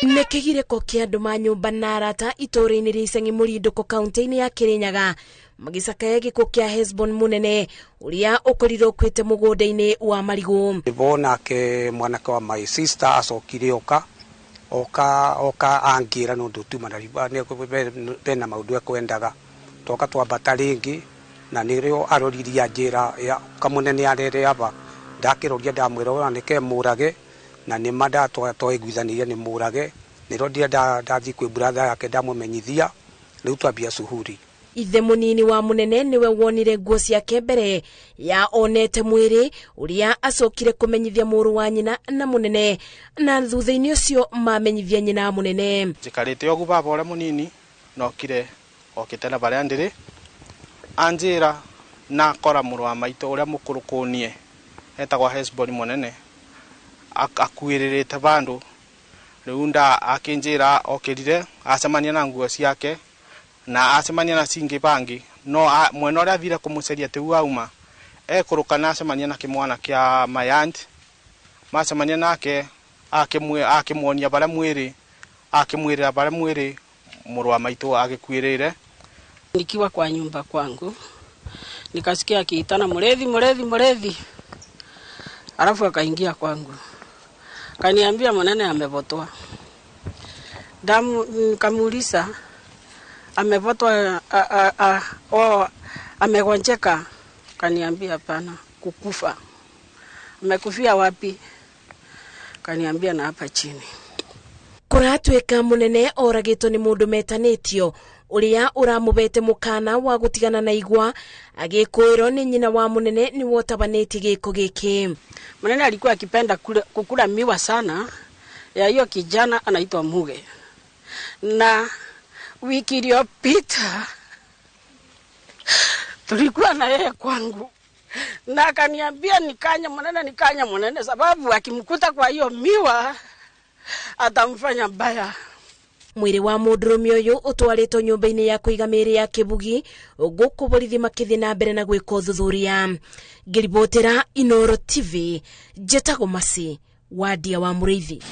Nĩ kĩgirĩko kĩa andũ ma nyũmba na arata itũũra-inĩ rĩa Icang'i Mũrindũko kaunti-inĩ ya Kĩrĩnyaga magĩcakaya gĩkuũ kĩa Hesbon Mũnene ũrĩa ũkorirwo ũkuĩte mũgũnda-inĩ wa marigũ. Bo nake mwanake wa my sister acokire oka oka oka angĩra nĩ ũndũ tuma na bena maũndũ ekwendaga toka twambata rĩngĩ na nĩrĩo aroririe anjĩra kamũnene arere aba ndakĩroria ndamwĩra ona nĩke mũrage na nĩma twaiguithanirie nĩ mũrage nĩrĩo ndathiĩ kwĩ brother yake ndamũmenyithia rĩu twambia cuhuri. Ithe mũnini wa Mũnene nĩwe wonire nguo ciake mbere ya onete mwĩrĩ ũrĩa acokire kũmenyithia mũrũ wa nyina na Mũnene na thutha-inĩ ũcio mamenyithia nyina Mũnene. Njikarĩte ũguo baba ũrĩa mũnini nokire okĩte na barĩa ndĩrĩ anjĩra na akora mũrũ wa maitũ ũrĩa mũkũrũ kũnie etagwo Hesbon Mũnene akuĩrĩrĩte bandũ rĩu nda akĩnjĩra okĩrire acemania na nguo ciake na acemania na cingĩ bangi no mwena ũrĩa athire kũmũcaria tiu auma ekũrũka na acemania na kĩmwana kĩa my aunt macemania nake akĩmuonia barĩa mwĩrĩ akĩmwĩrĩra barĩa mwĩrĩ mũrũ wa maitũ agĩkuĩrĩire. Nikiwa kwa nyumba kwangu nikasikia akiitana mlevi mlevi mlevi, alafu akaingia kwangu kaniambia Munene amepotoa. Damu nikamuuliza amepotoa amegonjeka? Kaniambia hapana, kukufa. Amekufia wapi? Kaniambia na hapa chini. Kũratuĩka Mũnene oragĩtwo nĩ mũndũ metanĩtio ũrĩa ũramũbete mũkana wa gũtigana na igwa agĩkũĩrwo nĩ nyina wa Mũnene nĩwe ũtabanĩtie gĩko gĩkĩ. Munene alikuwa akipenda kukula miwa sana ya hiyo kijana anaitwa Muge, na wiki iliyopita tulikuwa na yeye kwangu na akaniambia nikanya Munene, nikanya Munene, sababu akimkuta kwa hiyo miwa atamfanya mbaya. Mwĩrĩ wa mũndũrũme ũyũ ũtwarĩtwo nyũmba-inĩ ya kũiga mĩĩrĩ ya Kĩbugi gũkũ borithi makĩthiĩ na mbere na gwĩka ũthuthuria. Ngĩribotera Inooro TV, njĩtagwo Masi Wadia wa Mũrĩithi.